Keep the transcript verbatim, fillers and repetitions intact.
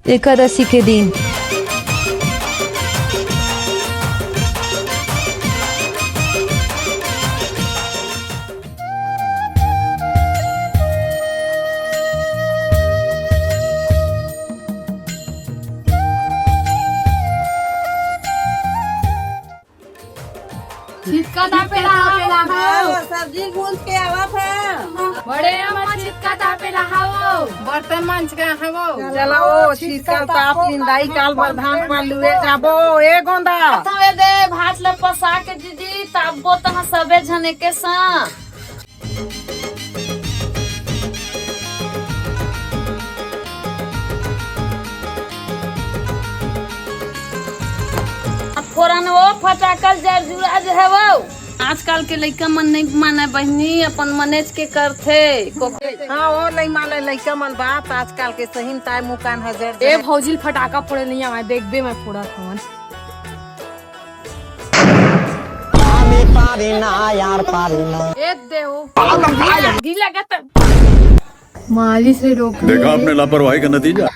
एकादशी के दिन। छिटका तापे ला हव। सब्जी भूंज के आवत हे। बड़े अम्मा छिटका तापे ला हव। बर्तन मांज के हव। चला ओ, छिटका ताप निंदाई, काल बर धान पान लुए जाबो। ए गोंदा। तवे दे भात ल पसा के दीदी, तापबो तहां सबे झने के संग। फोरन ओ फटाका जर जुड़ा जे हे वो। आजकल के लइका मन नइ माने बहिनी, अपन मनेच के करथे। हाँ, ओ नइ माने लइका मन बात, आजकल के सही म ताय मुकान हजर ए जर। भौजी ल फटाका फोड़े नइ आवय, देखबे मैं फोड़त हवन। आमी पारी ना यार, पारी ना। ए देव। गिला गत। मालिश से रोक। देखा आपने लापरवाही का नतीजा।